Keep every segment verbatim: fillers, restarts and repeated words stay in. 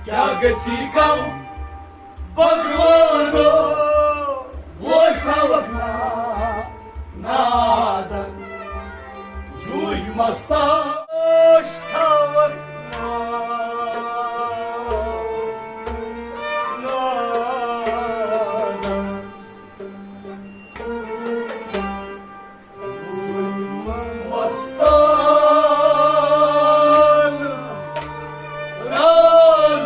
کیٛاہ گژھی کم بھگوانو، گوش تھاوکھ نا-، نادن، جوٗرۍ مستان، گوش تھاوکھ نا-، نادن۔ وستان رازدانو،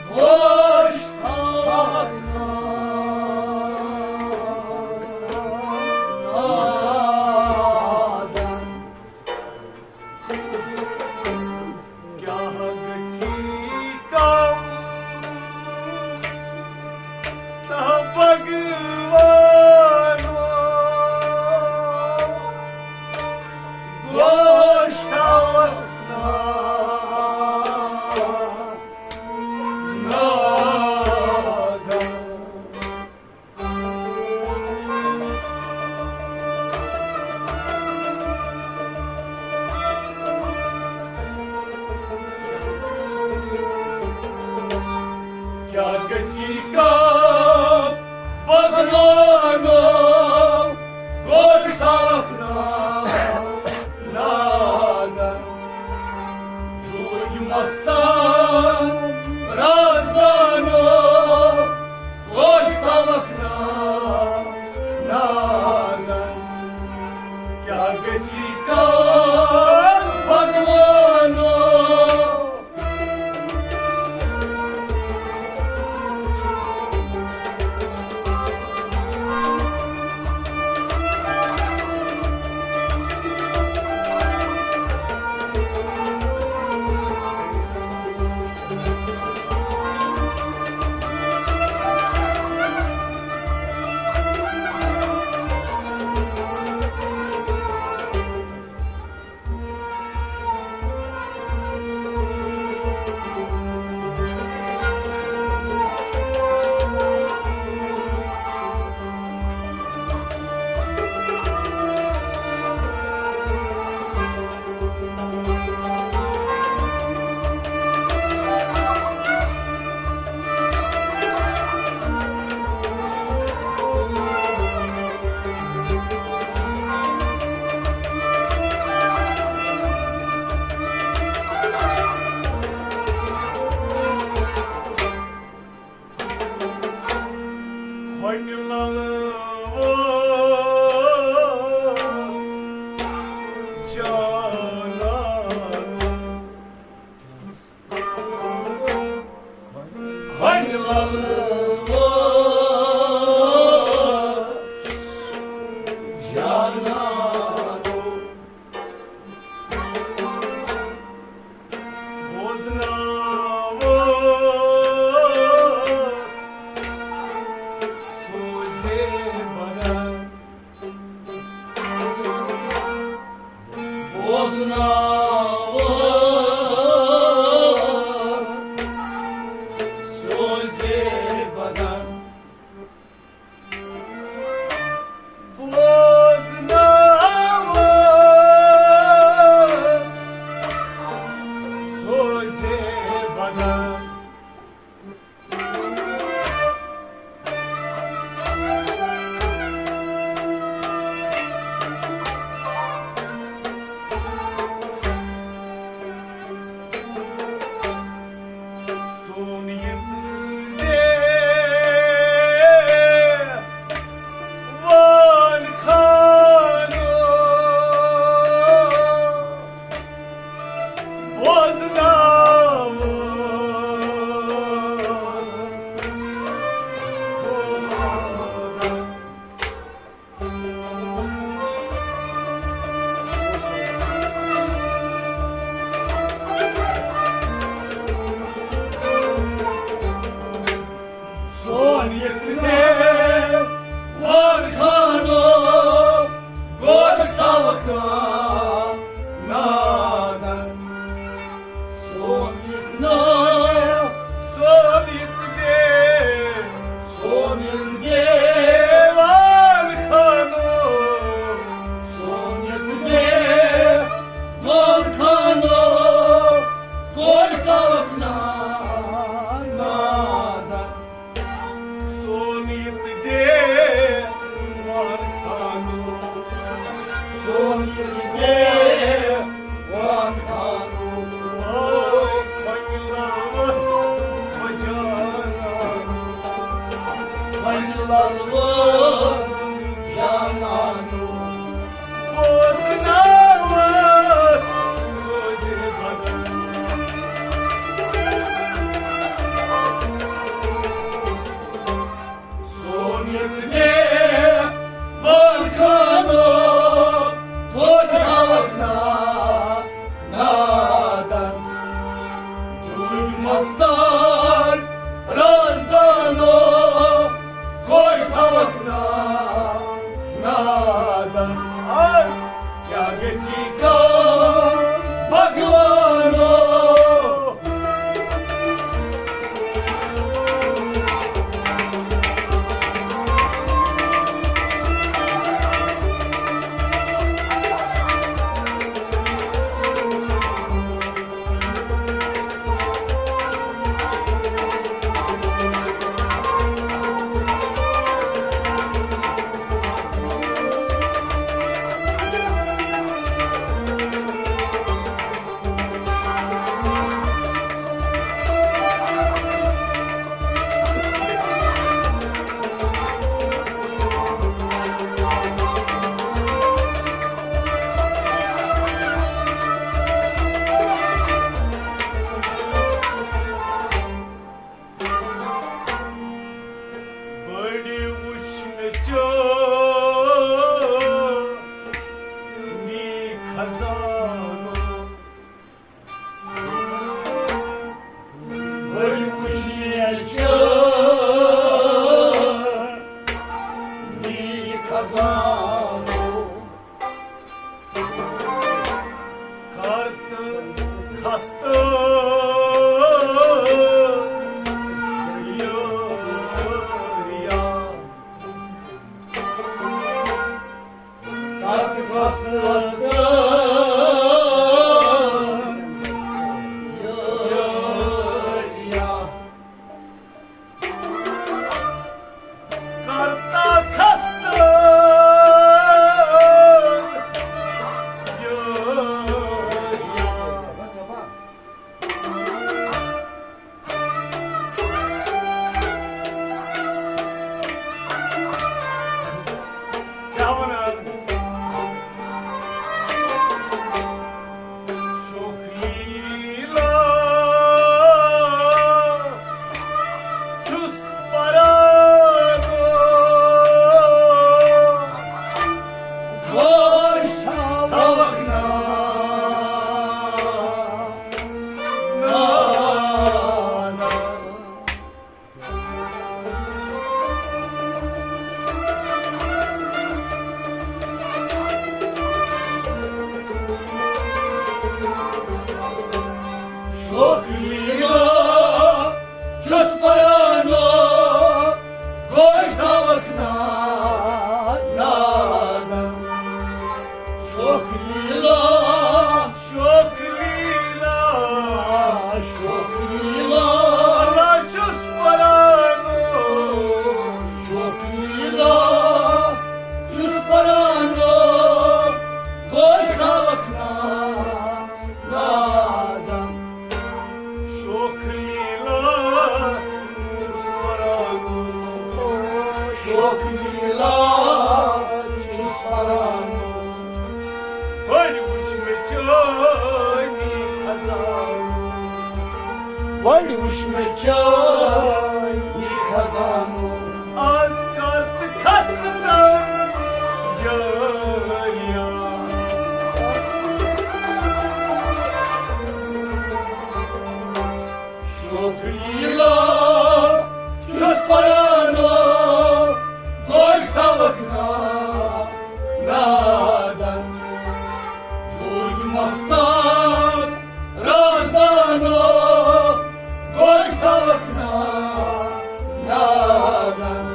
گوش تھاوکھ نادن۔ کیٛاہ گژھی کم تہٕ بھگوانو، گوش تھاوکھ نا-، نادن۔ کیٛاہ گژھی کم بھگوانو، گوش تھاوکھ نا-، نادن۔ جوٗرۍ مستان رازدانو، گوش تھاوکھ نا-، نادن۔ کیٛاہ گژھی کم بھگوانو۔ کھۄنہِ لل ووت جانانو۔ کھۄنہِ لل ووت جانانو۔ بوزناوو سوزے بدن۔ بوزناوو سوزے بدن۔ بوزناوو سوزے بدن۔ خزانو، بٔڑۍ وٕچھنہِ چٲنی خزانو، کر تہٕ خستہٕ یٲریا۔ کتھ گژھِ وۄستہٕ یٲریا۔ کرتا خستہٕ یٲریا۔ کیٛاہ وَنان؟ شوخ لیلا چھُس پران۔ گوش تھاوکھ نا۔ شوخ لیلا چھُس پران، گوش تھاوکھ نا نادان۔ شوخ لیلا، شوخ لیلا، شوخ لیلا، اللہ چھُس پران۔ شوخ لیلا چھُس پران، گوش تھاوکھ نا نادان۔ شوخ لیلا چھُس پران، شوخ لیلا چھُس پران۔ وۄنۍ وٕچھ مےٚ چٲنی خزانو۔ وۄنۍ وٕچھ مےٚ چٲنی خزانو۔ آز کر تہٕ کھس نہٕ یٲریا۔ شوخ لیلا چھُس پران، گوش تھاوکھ نا نادان۔ روٗدۍ مستان رازدانو، گوش تھاوکھ نا نادان۔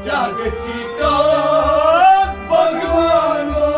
کیٛاہ گژھِ کاس بھگوانو؟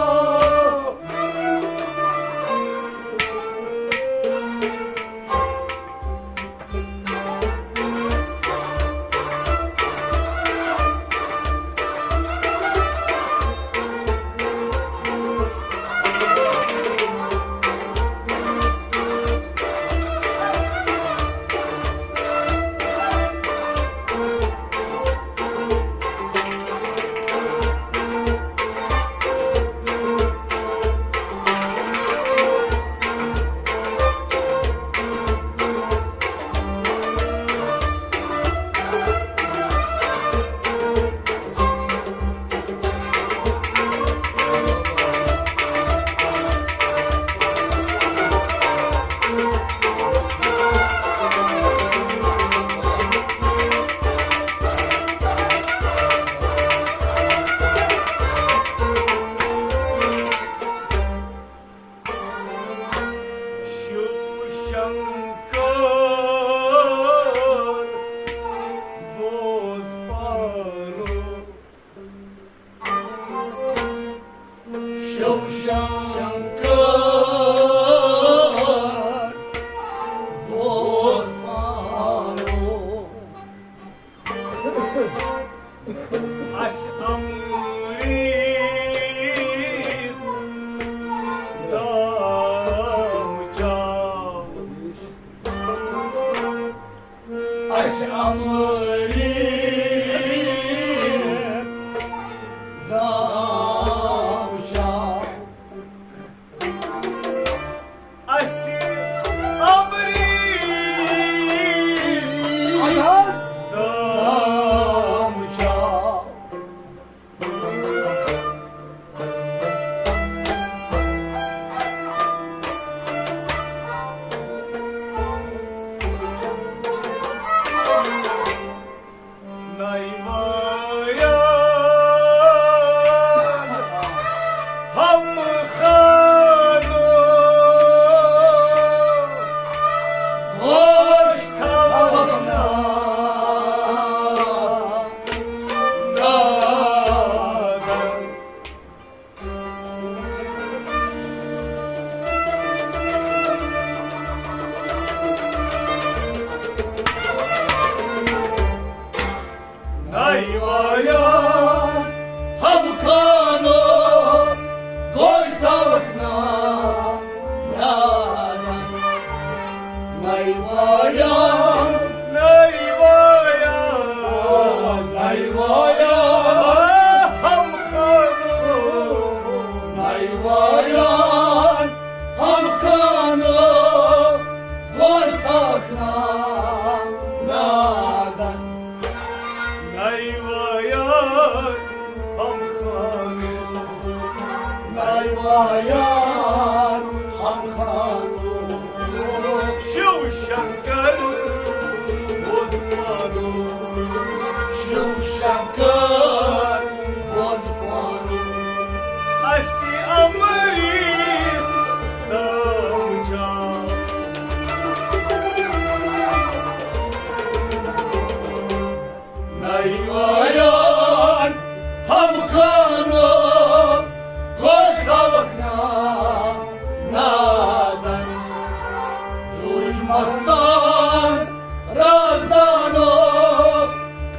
آستان رازدانو،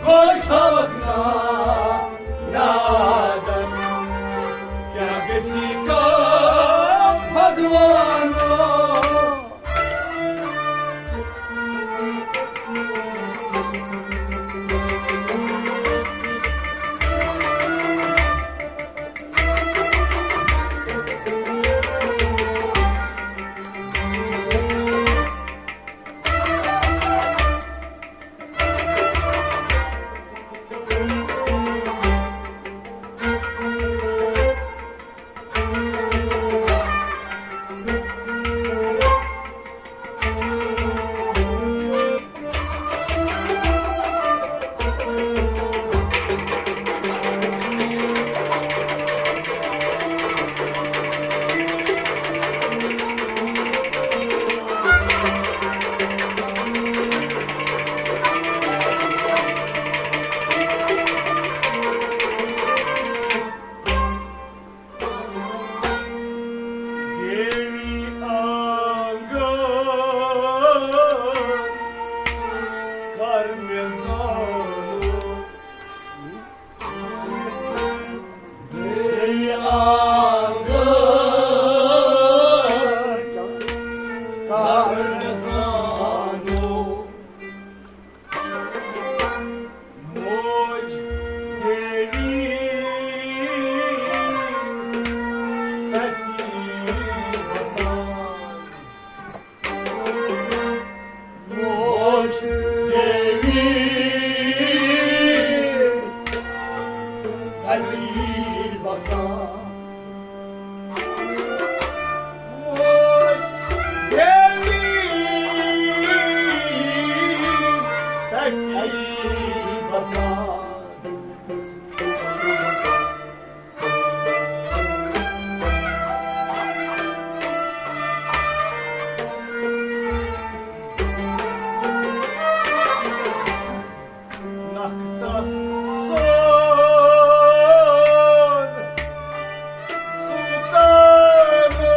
گوش تھاوکھ نا نادن، کیٛاہ گژھی کم بھگوانو۔ دیوی آنگن کر مےٚ زانُن۔ دیوی آنگن کر مےٚ زانُن۔ موج دیوی تتی بسان۔ موج دیوی تتی بسان۔ موج دیوی تتی بسان۔ نکھ تس سون سلطانو،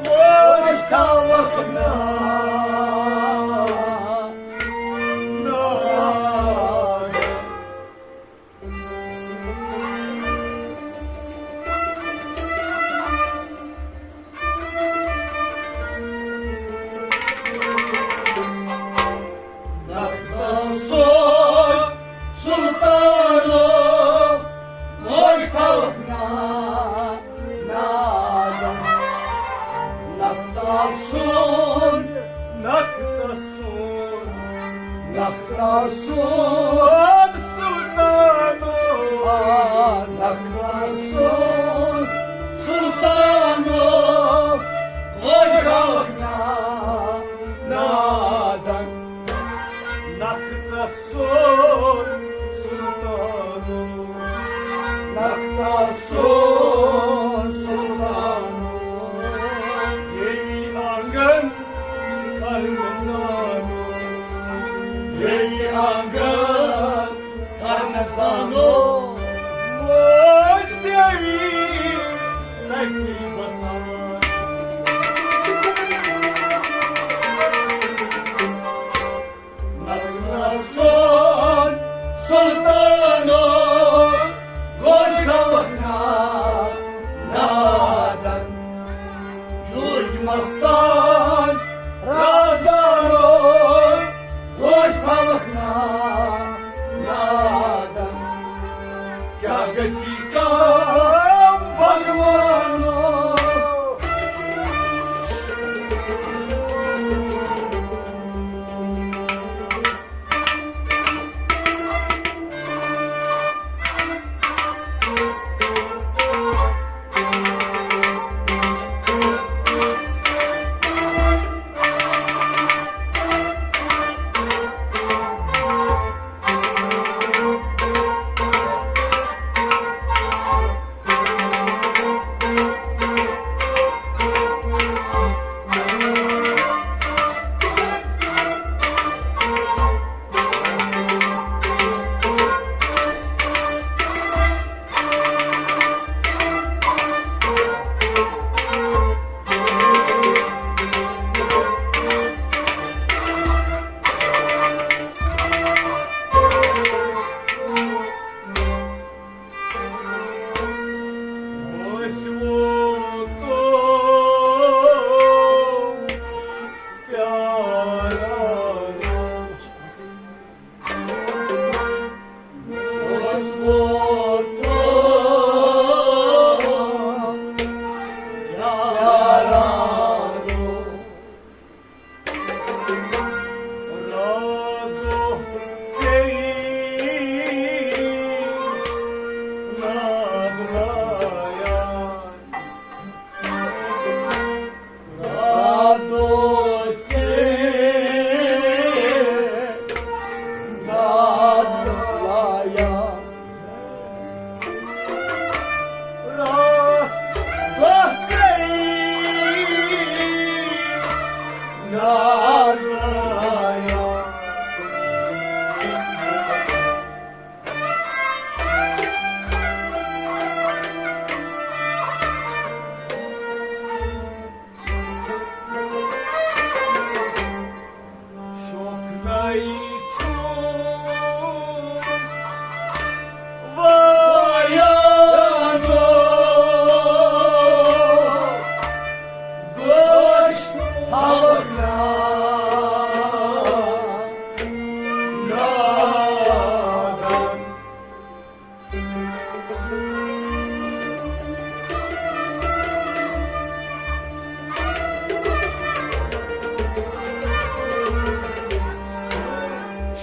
گوش تھاوکھ نا نادن۔ نکھ تس سون سلطانو، گوش تھاوکھ نا نادن۔ نکھ تس سون، نکھ تس سون، نکھ تس سون سلطانو، آ، نکھ تس سون سلطانو، گوش تھاوکھ نا نادن۔ نکھ تس سون سلطانو، نکھ تس سون سلطانو۔ ییٚمہِ آنگن کر مےٚ زانُن، ییٚمہِ آنگن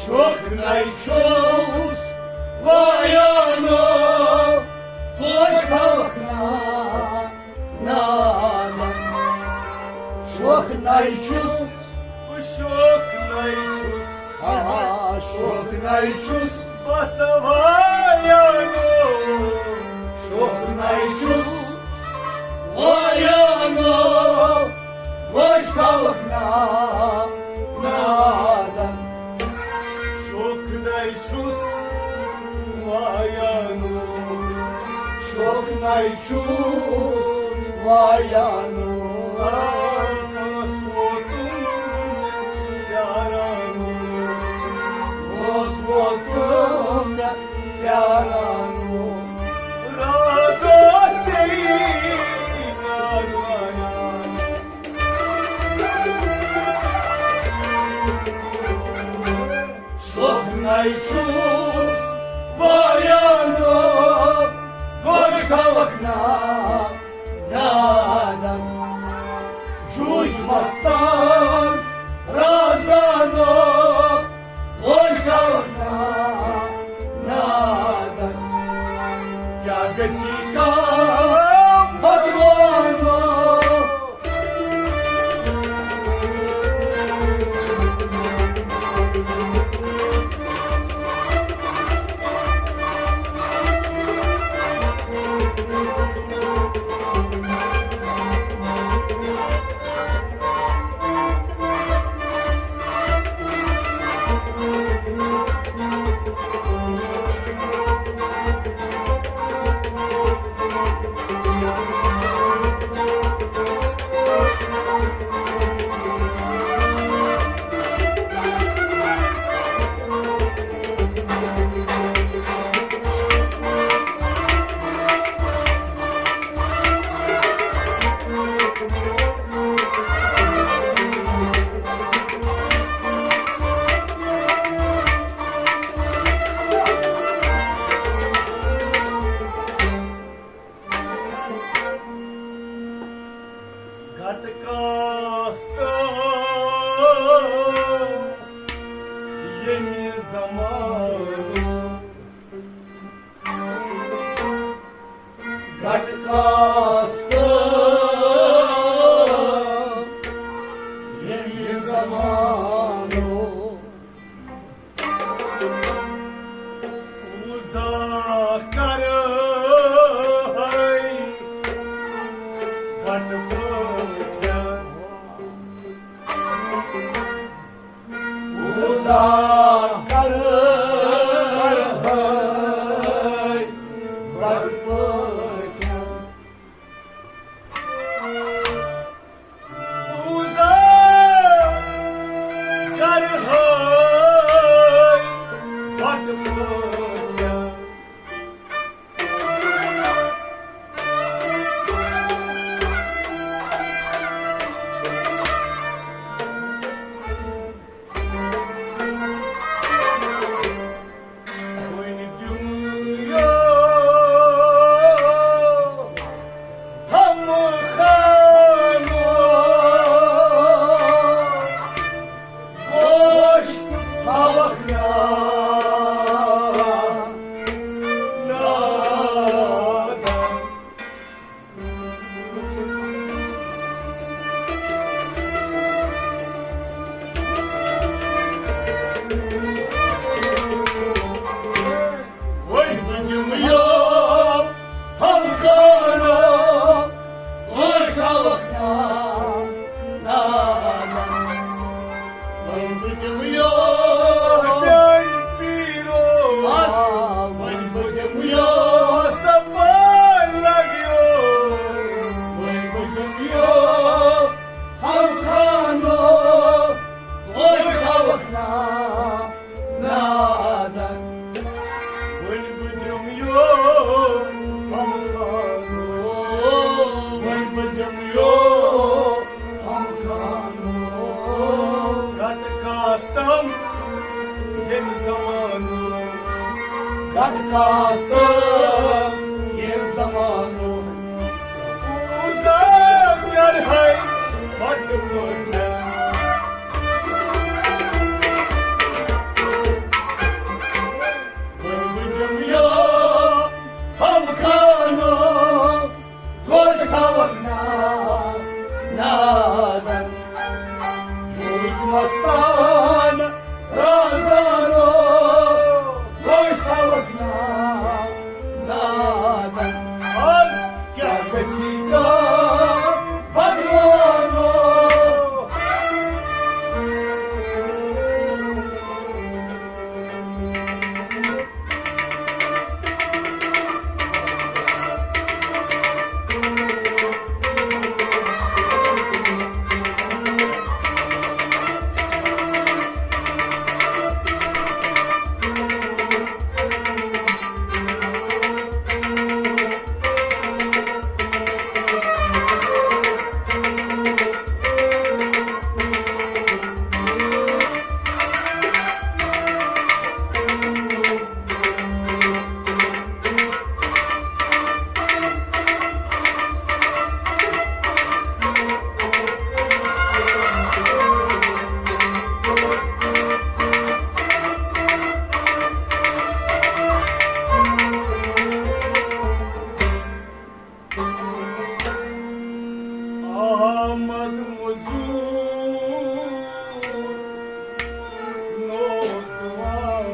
شوخ نَے چھُس وایان، پوش تھاوکھ نا-، نادن۔ شوخ نَے چھُس، بہٕ شوخ نَے چھُس۔ آہا، شوخ نَے چھُس۔ بس وایان۔ شوخ نَے چھُس وایان، وۄنۍ تھاوکھ نا-، نادن۔ شوخ نَے چھُس وایان۔ شوخ نَے چھُس وایان۔ آس ووتُم یارانو۔ اوس ووتُم یارانو۔ راتو ژیٚے یارانو۔ شوخ نَے چھُس وایان، گۄڈٕ تھاوکھ نا-، نادن۔ جوٗرۍ مستان رازدانو، گۄڈٕ تھاوکھ نا-، نادن۔ کیٛاہ گژھی کم بھگوانو؟ گھٹہٕ کاستہٕ ییٚمہِ زمانہٕ۔ گھٹہٕ کاستہٕ ییٚمہِ زمانہٕ۔ پوٗزا کرٕ ہے بٹہٕ پٲٹھۍ۔ پوٗزا کرٕ ہے بٹہٕ پٲٹھۍ۔ پوٗزا کرٕ ہے بٹہٕ پٲٹھۍ۔ آستہٕ یہِ زمانہٕ پوٗزا کرہے پتہٕ پٲٹھۍ۔ بہٕ دِمہٕ یہِ ہم خانہٕ گوش تھاوکھ نا نادن۔ جوٗرۍ مستان رازدانو گوش تھاوکھ نا نادن۔ از کیٛاہ گژھی کانٛہہ بدلانو؟ احمد مزور نوتوار۔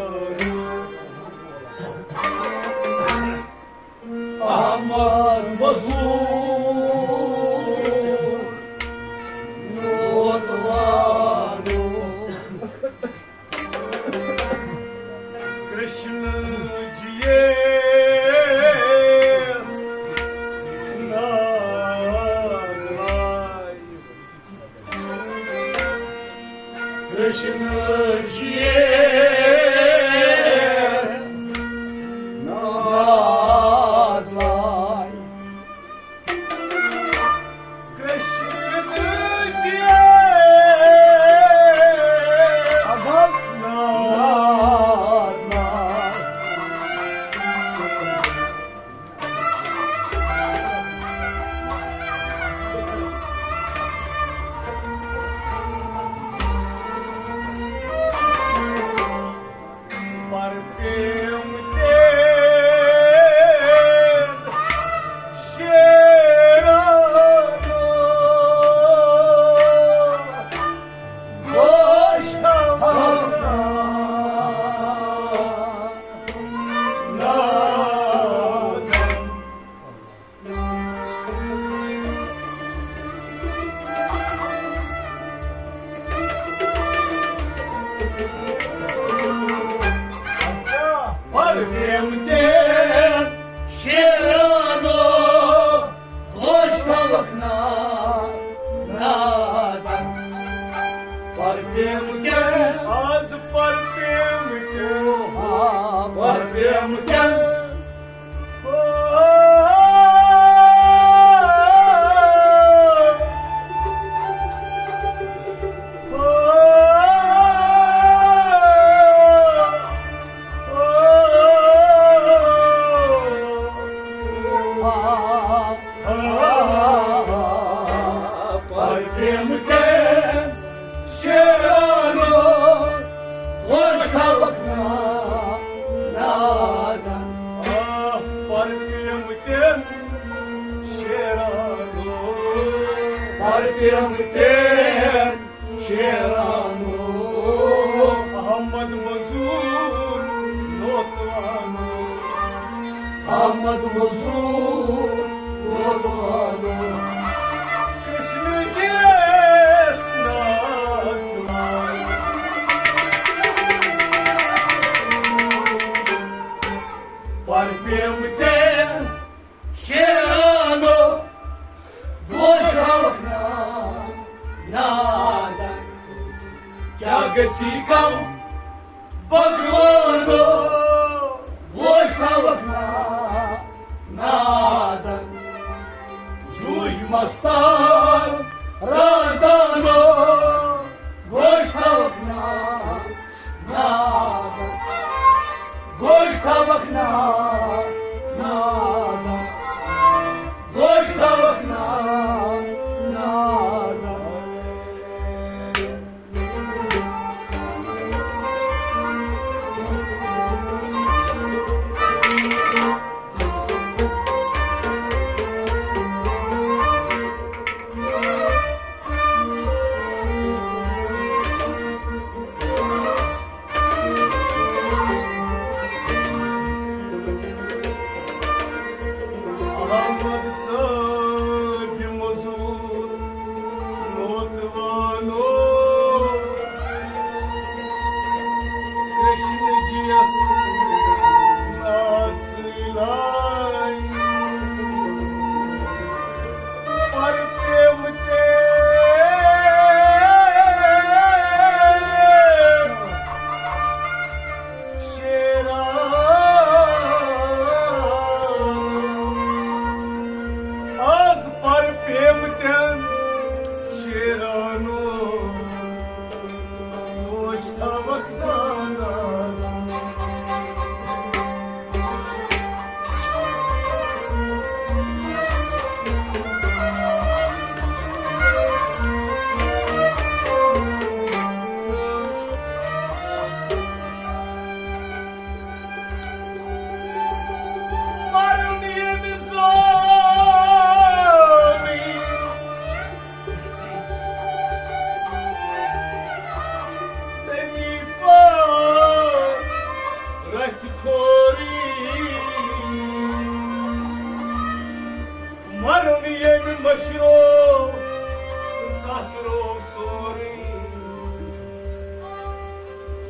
احمد مزور نوتوار۔ کرشن جی یس ناو لائے۔ کرشن جی یس ناو لائے۔ کرشن جی یس ناو لائے۔ پر پیوم تیز شیرانو گوش ہاوان۔ پر پیوم تیز شیرانو گوش تھاوکھ نا نادن۔ پر پیوم تیز، آز پر پیوم تیز، آ، پر پیوم تیز۔ پرپیمتٮ۪ن شیرانو گوش تھاوکھ نا نادن۔ آ، پرپیمتٮ۪ن شیرانو، پرپیمتٮ۪ن شیرانو۔ احمد مزور لوتوانو۔ احمد مزور لوتوانو۔ کرشن جی یس ناو لائے۔ پرپیمتٮ۪ن شیرانو گوش تھاوکھ نا نادن۔ کیٛاہ گژھی کم بگوانو گوش تھاوکھ نا نادن۔ جوٗرۍ مستان رازدانو گوش تھاوکھ نا نادن۔ گوش تھاوکھ نا پیمتٮ۪ن شیرانو گوش تھاوکھ نانا۔ مرن ییٚمہِ زامٕے تٔمی پار رتھِ کھوری۔ مرن ییٚمہِ مٔشرو تس رو سورُے۔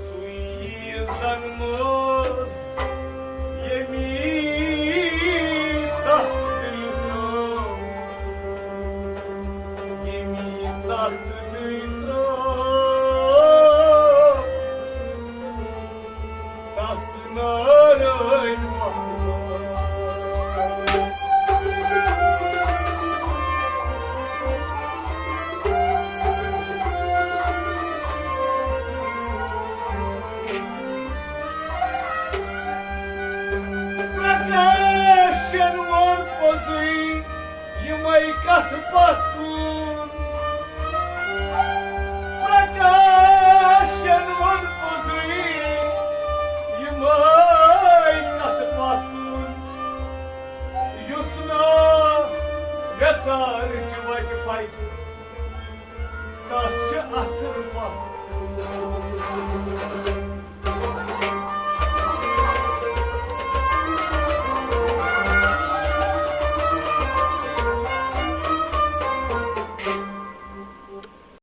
سُے یی زن مٲس ییٚمی ژکھ دِلہِ ترٲو، ییٚمی ژکھ دِلہِ ترٲو، تس نارٲنۍ وقت۔ پرکاشن ووٚن پوٚزُے، یِمے کتھٕ پتھ کُن۔